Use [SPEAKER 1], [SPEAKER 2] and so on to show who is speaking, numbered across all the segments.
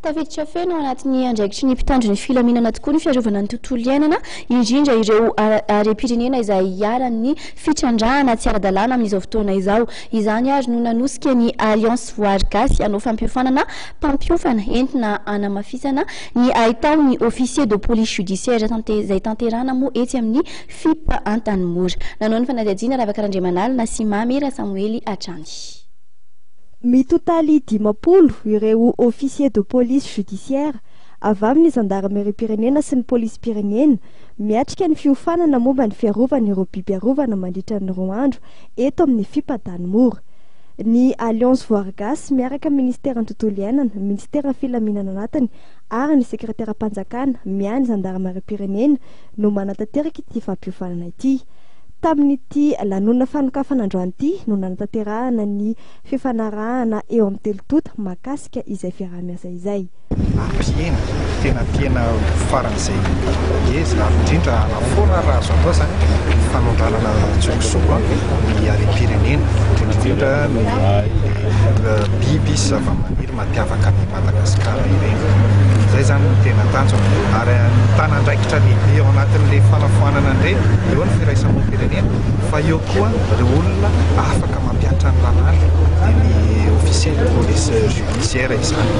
[SPEAKER 1] Tafiditra feno ao anatin'ny andraikitry ny mpitandro ny filaminana tokoa ny fiarovana ny tontolo iainana, indrindra ireo harem-pirenena izay iharan'ny fitrandrahana tsy ara-dalàna amin'izao fotoana izao. Izany ary no nanosika ny Alliance Voary Gasy hanao fampiofanana mpampiofana entina hanamafisana ny haitaon'ny Officier de Police Judiciaire izay tanterahana moa etsy amin'ny FIP Antanimora. Nanao ny fanadihadiana Ravaka Randriamanalina sy Mamy Rasamoely hatrany.
[SPEAKER 2] Mitotaly 50 ireo Officier de Police Judiciaire avy amin'ny zandarimeriam-pirenena sy ny polisim-pirenena miatrika ny fiofanana momba ny fiarovana ireo biby arovana mandritra ny 2 andro eto amin'ny FIP Antanimora. Ny Alliance Voary Gasy miaraka amin'ny Ministeran'ny Tontolo Iainana, Ministeran'ny Filaminana Anatiny ary ny Sekreteram-panjakana miahy ny zandarimariam-pirenena no manatanteraka ity fampiofanana ity. Tamin'ity lanonana fanokafana androany ity no nanatanterahana ny fifanarahana eo amin'ny telo tonta mahakasika izay fiaraha-miasa izay.
[SPEAKER 3] Hampihena, tena hampihena faran'izay ngeza ary indrindra hanafoana raha azo atao izany ny fanondranana an-tsokosoko ny harem-pirenena, indrindra indrindra ny biby sy zavamaniry mampiavaka an'i Madagasikara ireny. Izay izany no tena tanjona. Ary mitana andraikitra lehibe ao anatin'ilay fanafoanana an'ireny, eo ny firaisamonim-pirenena, fa eo koa ireo olona afaka mampihatra ny lalàna, dia ny officier de police judiciaire izany.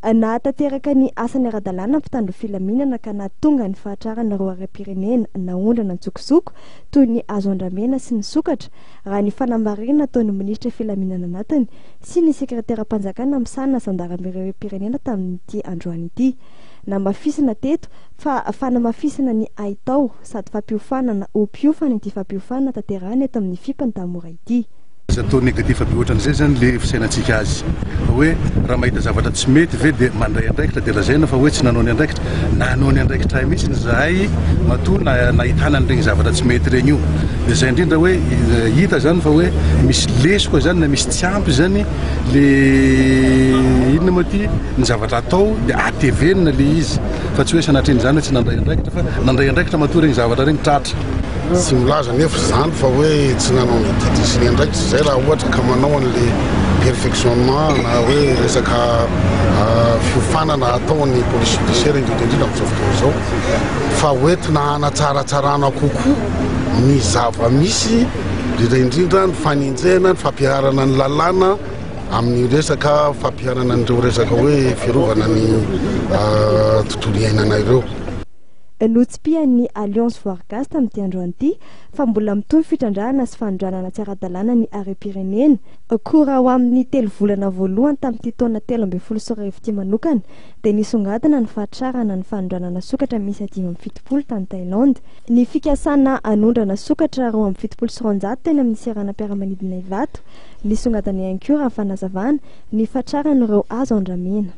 [SPEAKER 2] Nahatanteraka ny asany ara-dalàna ny mpitandro filaminana ka nahatonga ny fahatrarana ireo harem-pirenena naondrana an-tsokosoko toy ny hazo andramena sy ny sokatra, raha ny fanamarihana nataon'ny minisitry filaminana anatiny sy ny sekreteram-panjakana misahana zandarimeriam-pirenena tamin'ity androany ity. Namafisina teto fa fanamafisana ny haitao sady fampiofanana ho mpiofana ity fampiofanana tanterahina eto amin'ny FIP Antanimora ity.
[SPEAKER 4] Aza atao négatif be ohatran'izay zany le fisainantsika azy fa hoe raha mahita zavatra tsy mety ve dia mandray andraikitra dia lazaina fa hoe tsy nanao ny andraikitra. Nanao ny andraikitray mihitsy izahay matoa nahitana an'ireny zavatra tsy mety ireny io. Dia izay indrindra hoe hita zany fa hoe misy lesoka zany na misy tsy ampy zany le inona moa ity ny zavatra atao dia atevenina le izy fa tsy hoe sanatrian'izany hoe tsy nandray andraikitra fa nandray andraikitra matoa ireny zavatra ireny tratra.
[SPEAKER 5] Tsy milaza anefa izany fa hoe tsy nanao ny adidy sy ny andraikitra izay raha ohatra ka manao an'le perfectionnement na hoe resaka fiofanana ataon'ny police judiciaire indrindra indrindra amin'izao fotoana izao fa hoentina hanatsaratsarana kokoa ny zava-misy indrindra indrindra ny fanenjehana ny fampiharana ny lalàna amin'ny resaka fampiharana an'ireo resaka hoe fiarovana ny tontolo iainana ireo.
[SPEAKER 2] Notsipihan'ny Alliance Voary Gasy tamin'ity androany ity fa mbola mitohy ny fitrandrahana sy fanondranana tsy ara-dalàna ny harem-pirenena. Koa raha ho amin'ny telo volana voalohany tamin'ity taona 2013 ity manokana dia nisongadina ny fahatrarana ny fanondranana sokatra miisa 75 tany Thaïlande, ny fikasana hanondrana sokatra 272 teny amin'ny seranam-piaramanidina Ivato, nisongadina ihany koa raha ny fanazavana, ny fahatraran'ireo hazo andramena.